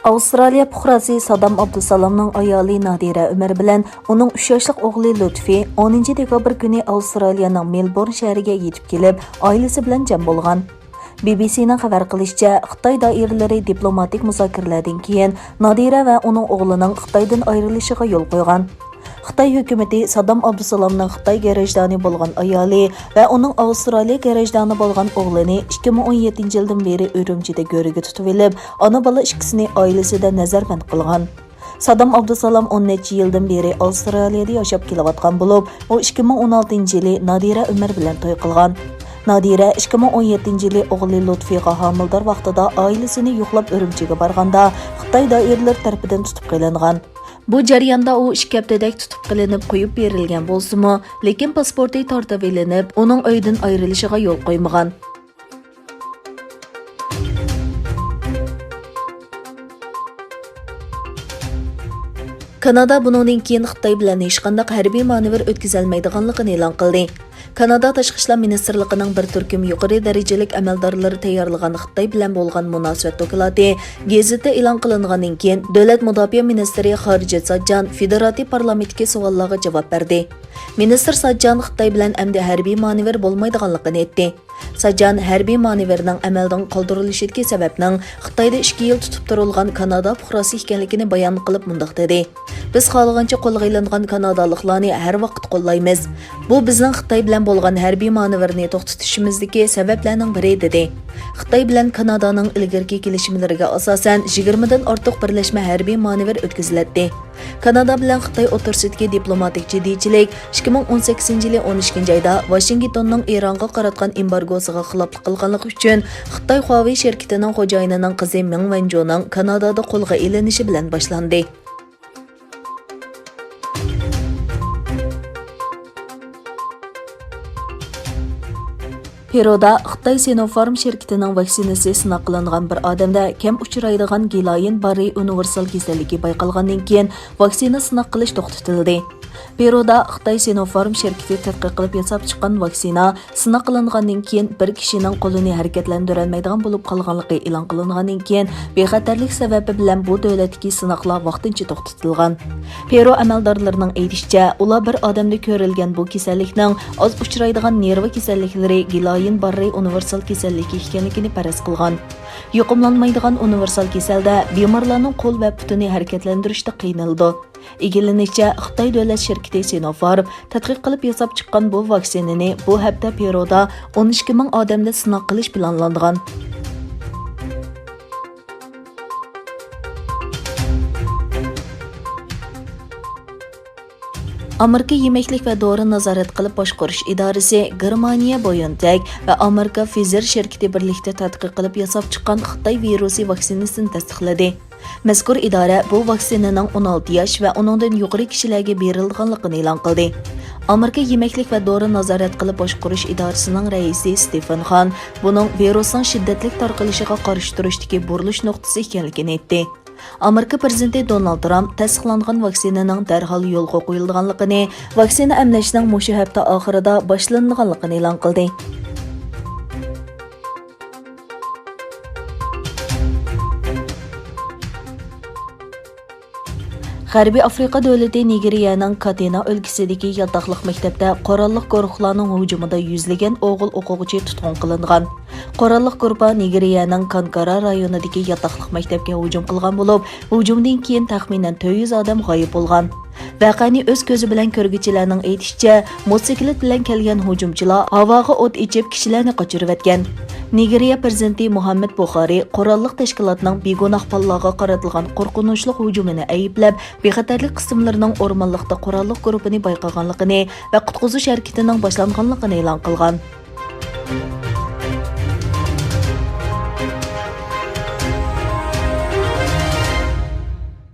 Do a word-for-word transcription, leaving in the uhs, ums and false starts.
ئاۋسترالىيە پۇقراسى سادام ئابدۇسالامنىڭ ئايالى نادىرە ئۆمەر بىلەن ئۇنىڭ ئۈچ ياشلىق ئوغلى لۇتپى ئونىنچى دېكابىر كۈنى ئاۋسترالىيەنىڭ مېلبورن شەھىرىگە يېتىپ كېلىپ، ئائىلىسى بىلەن جەم بولغان. بى بى سىنىڭ خەۋەر قىلىشىچە، خىتاي دائىرىلىرى دىپلوماتىك مۇزاكىرىلەردىن كېيىن نادىرە ۋە ئۇنىڭ ئوغلىنىڭ خىتايدىن ئايرىلىشىغا يول قويغان. خىتاي ھۆكۈمىتى سادام ئابدۇسالامنىڭ خىتاي گىرىجدانى بولغان ئايالى ۋە ئۇنىڭ ئاۋسترالىيە گىرىجدانى بولغان ئوغلىنى ئىككى مىڭ ئون يەتتىنچى يىلدىن بېرى ئۈرۈمچىدە گۆرۈگە تۇتۇۋېلىپ، ئانا-بالا ئىككىسىنى ئائىلىسىدە نەزەربەند قىلغان. سادام ئابدۇسالام ئون نەچچە يىلدىن بېرى ئاۋسترالىيەدە ياشاپ كېلىۋاتقان بولۇپ، ئۇ ئىككى مىڭ ئون ئالتىنچى يىلى نادىرە ئۆمەر بىلەن توي قىلغان. نادىرە ئىككى مىڭ ئون يەتتىنچى يىلى ئوغلى لۇتفىغا ھامىلىدار ۋاقتىدا ئائىلىسىنى يوقلاپ ئۈرۈمچىگە بارغاندا، خىتاي دائىرىلىرى تەرىپىدىن تۇتۇپ قېلىنغان. بۇ جەرياندا ئۇ ئىككى ھەپتىدەك تۇتۇپ قېلىنىپ قويۇپ بېرىلگەن بولسىمۇ، لېكىن پاسپورتى تارتىۋېلىنىپ، ئۇنىڭ ئۆيدىن ئايرىلىشىغا يول قويمىغان. كانادا بۇنىڭدىن كېيىن خىتاي بىلەن ھېچقانداق ھەربىي مانېۋىر ئۆتكۈزەلمەيدىغانلىقىنى ئېلان قىلدى. كانادا تاشقى ئىشلار مىنىستىرلىقىنىڭ بىر تۈركۈم يۇقىرى دەرىجىلىك ئەمەلدارلىرى تەييارلىغان خىتاي بىلەن بولغان مۇناسىۋەت دوكلاتى گېزىتتە ئېلان قىلىنغاندىن كېيىن، دۆلەت مۇداپىئە مىنىستىرى خارىجەت ساججان فېدېراتىپ پارلامېنتتىكى سوئاللارغا جاۋاب بەردى. مىنىستىر ساججان خىتاي بىلەن ئەمدى ھەربىي مانېۋىر بولمايدىغانلىقىنى ئېيتتى. ساجان ھەربىي مانېۋىرنىڭ ئەمەلدىن قالدۇرۇلۇشىدىكى سەۋەبنىڭ خىتايدا ئىككى يىل تۇتۇپ تۇرۇلغان كانادا پۇقراسى ئىكەنلىكىنى بايان قىلىپ مۇنداق دېدى: «بىز خالىغانچە قولغا ئېلىنغان كانادالىقلارنى ھەر ۋاقىت قوللايمىز. بۇ بىزنىڭ خىتاي بىلەن بولغان ھەربىي مانېۋىرنى توختىتىشىمىزدىكى سەۋەبلەرنىڭ بىرى» دېدى. خىتاي بىلەن كانادانىڭ ئىلگىرىكى كېلىشىملىرىگە ئاساسەن، يىگىرمىدىن ئارتۇق بىرلەشمە ھەربىي مانېۋىر ئۆتكۈزۈلەتتى. كانادا بىلەن خىتاي ئوتتۇرىسىدىكى دىپلوماتىك جىددىيچىلىك ئىككى مىڭ ئون سەككىزىنچى يىلى ئون ئىككىنچى ئايدا ۋاشىنگتوننىڭ ئىرانغا قاراتقان ئېمبارگوسىغا خىلاپلىق قىلغانلىقى ئۈچۈن خىتاي خۇاۋېي شىركىتىنىڭ خوجايىنىنىڭ قىزى مېڭ ۋەنجۇنىڭ كانادادا قولغا ئېلىنىشى بىلەن باشلاندى. پېرودا خىتاي سىنوفارم شىركىتىنىڭ ۋاكسىنىسى سىناق قىلىنغان بىر ئادەمدە كەم ئۇچرايدىغان گىلايىن باررى ئۇنىۋېرسال كېسەللىكى بايقالغاندىن كېيىن، ۋاكسىنا سىناق قىلىش توختىتىلدى. پېرودا خىتاي سىنوفارم شىركىتى تەتقىق قىلىپ ياساپ چىققان ۋاكسىنا سىناق قىلىنغاندىن كېيىن، بىر كىشىنىڭ قولىنى ھەرىكەتلەندۈرەلمەيدىغان بولۇپ قالغانلىقى ئېلان قىلىنغاندىن كېيىن، بىخەتەرلىك سەۋەبى بىلەن بۇ دۆلەتتىكى سىناقلار ۋاقتىنچە توختىتىلغان. پېرۇ ئەمەلدارلىرىنىڭ ئېيتىشىچە، ئۇلار بىر ئادەمدە كۆرۈلگەن بۇ كېسەللىكنىڭ ئاز ئۇچرايدىغان نېرۋا كېسەللىكلىرى گىلايىن باررى ئۇنىۋېرسال كېسەللىكى ئىكەنلىكىنى پەرەز قىلغان. يۇقۇملانمايدىغان ئۇنىۋېرسال كېسەلدە بىمارلارنىڭ قول ۋە پۇتىنى ھەرىكەتلەندۈرۈشتە قىينىلىدۇ. ئىگىلىنىشىچە، خىتاي دۆلەت شىركىتى سىنوفارم تەتقىق قىلىپ ياساپ چىققان بۇ ۋاكسىنىنى بۇ ھەپتە پېرودا ئون ئىككى مىڭ ئادەمدە سىناق قىلىش پىلانلانغان. ئامېرىكا يېمەكلىك ۋە دورا نازارەت قىلىپ باشقۇرۇش ئىدارىسى گېرمانىيە بايونتېك ۋە ئامېرىكا فىزېر شىركىتى بىرلىكتە تەتقىق قىلىپ ياساپ چىققان خىتاي ۋىرۇسى ۋاكسىنىسىنى تەستىقلىدى. مەزكۇر ئىدارە بۇ ۋاكسىنىنىڭ ئون ئالتە ياش ۋە ئۇنىڭدىن يۇقىرى كىشىلەرگە بېرىلىدىغانلىقىنى ئېلان قىلدى. ئامېرىكا يېمەكلىك ۋە دورا نازارەت قىلىپ باشقۇرۇش ئىدارىسىنىڭ رەئىسى ستېفېن خان بۇنىڭ ۋىرۇسنىڭ شىددەتلىك تارقىلىشىغا قارشى تۇرۇشتىكى بۇرۇلۇش نۇقتىسى ئىكەنلىكىنى ئېيتتى. ئامېرىكا پىرېزىدېنتى دونالد ترامپ تەستىقلانغان ۋاكسىنىنىڭ دەرھال يولغا قويۇلىدىغانلىقىنى، ۋاكسىنا ئەملەشنىڭ مۇشۇ ھەپتە ئاخىرىدا باشلىنىدىغانلىقىنى ئېلان قىلدى. غەربىي ئافرىقا دۆلىتى نىگېرىيەنىڭ كاتېنا ئۆلكىسىدىكى ياتاقلىق مەكتەپتە قوراللىق گۇرۇھلارنىڭ ھۇجۇمىدا يۈزلىگەن ئوغۇل ئوقۇغۇچى تۇتقۇن قىلىنغان. قوراللىق گۇرۇپپا نىگېرىيەنىڭ كانكارا رايونىدىكى ياتاقلىق مەكتەپكە ھۇجۇم قىلغان بولۇپ، ھۇجۇمدىن كېيىن تەخمىنەن تۆت يۈز ئادەم غايىب بولغان. ۋەقەنى ئۆز كۆزى بىلەن كۆرگۈچىلەرنىڭ ئېيتىشىچە، موتوسىكلىت بىلەن كەلگەن ھۇجۇمچىلار ھاۋاغا ئوت ئېچىپ، كىشىلەرنى قاچۇرۇۋەتكەن. نىگېرىيە پىرېزىدېنتى مۇھەممەد بۇخارى قوراللىق تەشكىلاتنىڭ بىگۇناھ بالىلارغا قاراتىلغان قورقۇنچلۇق ھۇجۇمىنى ئەيىبلەپ، بىخەتەرلىك قىسىملىرىنىڭ ئورمانلىقتا قوراللىق گۇرۇپپىنى بايقىغانلىقىنى ۋە قۇتقۇزۇش ھەرىكىتىنىڭ باشلانغانلىقىنى ئېلان قىلغان.